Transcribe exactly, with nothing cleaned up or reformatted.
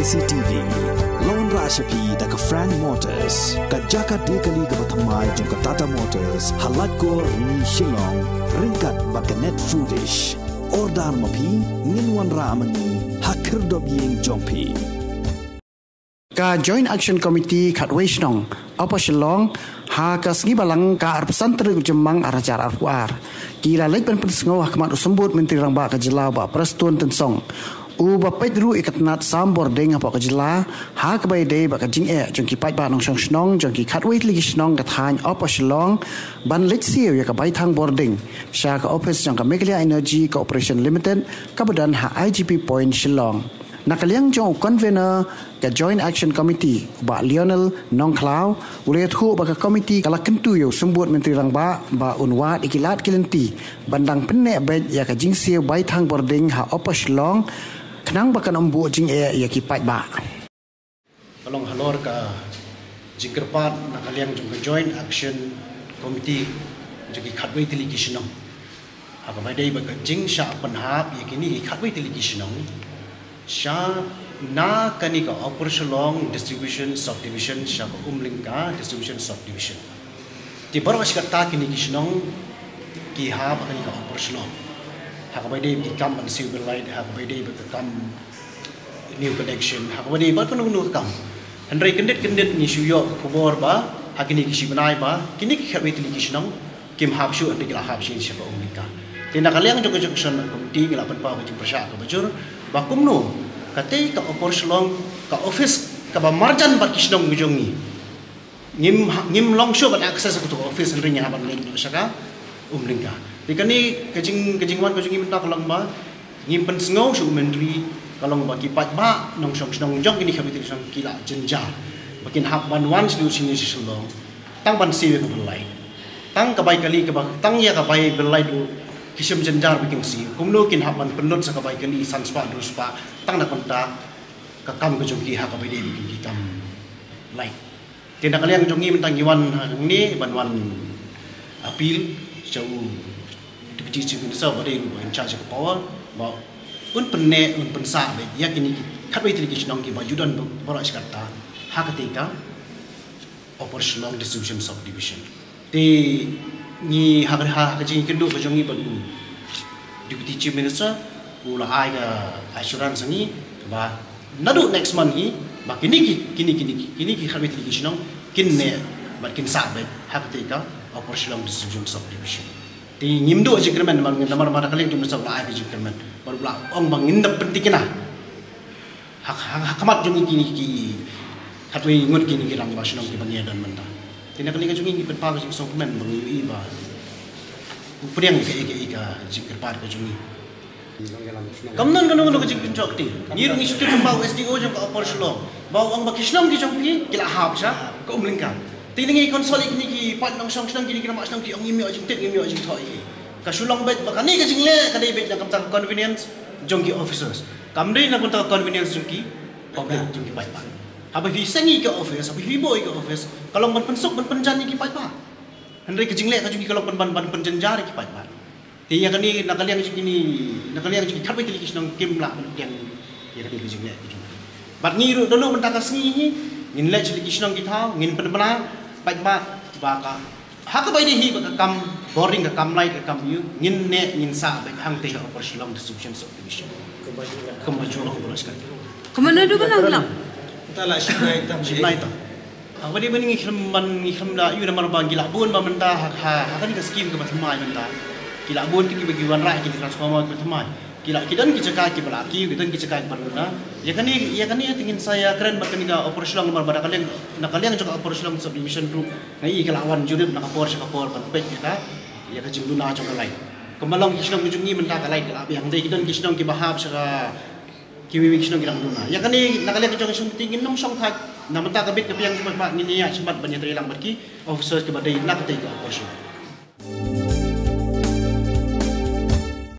C T V. Lawan rah sha phi da ka Frank Motors, ka jaka de kali kaba thymmai jong ka Tata Motors, ha Laitkor Ni Shillong, ryngkat bad ka Net Foodish. Order ma phi, ngin wanrah ma ngi ha khyrdop ïing jong phi. Ka Joint Action Committee khatwei shnong Upper Shillong, ha ka sngi Balang ka arphew san tarik u Jymmang ar hajar arphew ar, ki la leit ban pynsngew ha khmat u Symbud Myntri Rangbah ka jylla u Bah Prestone Tynsong, uba peit ruh ïa ka tnat sam bording hapoh ka jylla, ha kaba ïadei bad ka jingeh jong ki paidbah nongshong shnong jong ki khatwei tylli ki shnong ka thaiñ Upper Shillong ban leit siew ïa ka baithang bording sha ka ophis jong ka Meghalaya Energy Corporation Limited kaba don ha I G P Point Shillong. Na ka liang jong u convener ka Joint Action Committee, u Bah Lionel Nongkhlaw, u la ïathuh ba ka komiti ka la kyntu ïa u Symbud Myntri Rangbah ba un wad ïa ki lad ki lynti ban dang pynneh beit ïa ka jingsiew baithang bording ha Upper Shillong, khnang ba kan ym buh jingeh ïa ki paidbah. Ka long halor ka jingkyrpad na ka liang jong ka Joint Action Committee jong ki khatwei tylli ki shnong, ha kaba ïadei bad ka jingshah pynhap ïa kine ki khatwei tylli ki shnong sha na kane ka Upper Shillong Distribution Subdivision sha ka Umlyngka Distribution Subdivision. Te baroh shi katta kine ki shnong ki hap ha kane ka Upper Shillong, ha kaba ïadei bad ki kam ban siew bill light, ha kaba ïadei bad ka kam new connection, ha kaba ïadei bad kano kano ka kam. Hynrei kyndit kyndit ngi shu ïoh ka khubor ba ha kine ki shi bnai ba kine ki khatwei tylli ki shnong kim hap shuh, hynrei ki la hap sha sha ka Umlyngka. Te na ka liang jong ka Junction Committee ngi la pynpaw ka jingpyrshah kaba jur ba kumno katei ka Upper Shillong, ka office kaba marjan bad ki shnong ka jong ngi, ngim ha-, ngim long shuh ban access ïa kato ka office, hynrei ngi hap ban leit noh sha ka Umlyngka. Te kane ka jing, ka jingwan ka jong ngi mynta ka long ba ngim pynsngew shuh u Myntri, ka long ba ki paidbah nongshong shnong jong kine ki khatwei tylli ki shnong ki la jynjar ba kin hap ban wan sha shnong sha Shillong tang ban siew ïa ka bill light. Tang ka bai kali kaba, tang ïa ka bai bill light ruh ki shym jynjar ba kin siew. Kumno kin hap ban pynlut sa ka bai kali san spah hynriew spah tang na ka bynta ka kam ka jong ki ha kaba ïadei bad ki kam light. Te na ka liang jong ngi mynta ngi wan hangne ban wan appeal sha u Deputy Chief Minister ba dei ruh ba in charge ka power, ba un pynneh, un pynsah beit ïa kine ki khatwei tylli ki shnong kiba ju don baroh shi katta ha katei ka Upper Shillong Distribution Subdivision. Te ngi ha ka, ha ka jingïakynduh ka jong ngi bad u Deputy Chief Minister, u la ai ka assurance ha ngi ba naduh next month hi ba kine ki, kine, kine ki, kine ki khatwei tylli ki shnong kin neh bad kin sah beit ha katei ka Upper Shillong Distribution Subdivision. Te ngim duh jingkyrmen namar, namar ba na ka liang Chief Minister u la ai ka jingkyrmen bad u la ong ba ngin da pynthikna ha, ha, ha khmat jong ngi kine ki khatwei ngut kine ki rangbah shnong kiba ngi ïadon mynta. Te na ka liang ka jong ngi ngi pynpaw ka jingsngewkmen ba ngi ïohi ba u pdiang ïa ka, ïa ka, ïa ka jingkyrpad ka jong ngi. Kam don kano kano ka jingpynjot te. Ngi ruh ngi shu pynpaw u S D O jong ka Upper Shillong ba u ong ba ki shnong ki jong phi ki la hap sha ka Umlyngka. Te ngi consult ïa kine ki paid nongshong shnong, kine ki rangbah shnong, ki ong ngim ïoh jingtip, ngim ïoh jingthoh ïa ki. Ka shu long beit ba kane ka jingleh ka dei beit na ka bynta ka convenience jong ki officers. Kam dei na ka bynta ka convenience jong ki public, jong ki paidbah. Haba phi seng ïa ka office, haba phi buh ïa ka office, ka long ban pynsuk ban pynjan ïa ki paidbah. Hynrei ka jingleh ka jong ki ka long ban, ban, ban pynjynjar ïa ki paidbah. Te ïa kane na ka liang jong kine, na ka liang jong ki khatwei tylli ki shnong kim lah ban pdiang ïa kane ka jingleh ka jong ki. Bad ngi ruh da lok mynta ka sngi hi ngin leit sha ki shnong ki thaw, ngin pynbna paidbah ba ka ha kaba ïadei hi bad ka kam boring, ka kam light, ka kam ïing, ngin neh ngin sah beit hangtei ha Upper Shillong Distribution Subdivision. Kumba ju ong kumba ju ong. Kumba nadu kumba nadu. Ta la shimnai tam. Shimnai tam. Haba dei ban ngi khlem ban ngi khlem da ïoh namar ba ngi la bun ba mynta ha, ha, ha kane ka skim kaba thymmai mynta. Ki la bun te kiba ki wanrah ïa ki transformer kaba thymmai. Ki la, ki don ki jaka kiba la kiew, ki don ki jaka kiba la duna. Ïa kane, ïa kane te ngin sa ïakren bad kane ka Upper Shillong namar ba na ka liang, na ka liang jong ka Upper Shillong Subdivision ruh nga i ka la wan jurip na ka por sha ka por ban peit ïa ka, ïa ka jingduna jong ka light. Kumba long ki shnong ki jong ngi mynta ka light ka la biang. Te ki don ki shnong kiba hap sha ka kiwei ki shnong ki dang duna. Ïa kane na ka liang ka jong ka shnong te ngin ym shongthait. Na mynta ka bit ka biang jong ka ba ngin ïa sumar ban ïatrei lang bad ki officers kiba dei na katei ka Upper Shillong.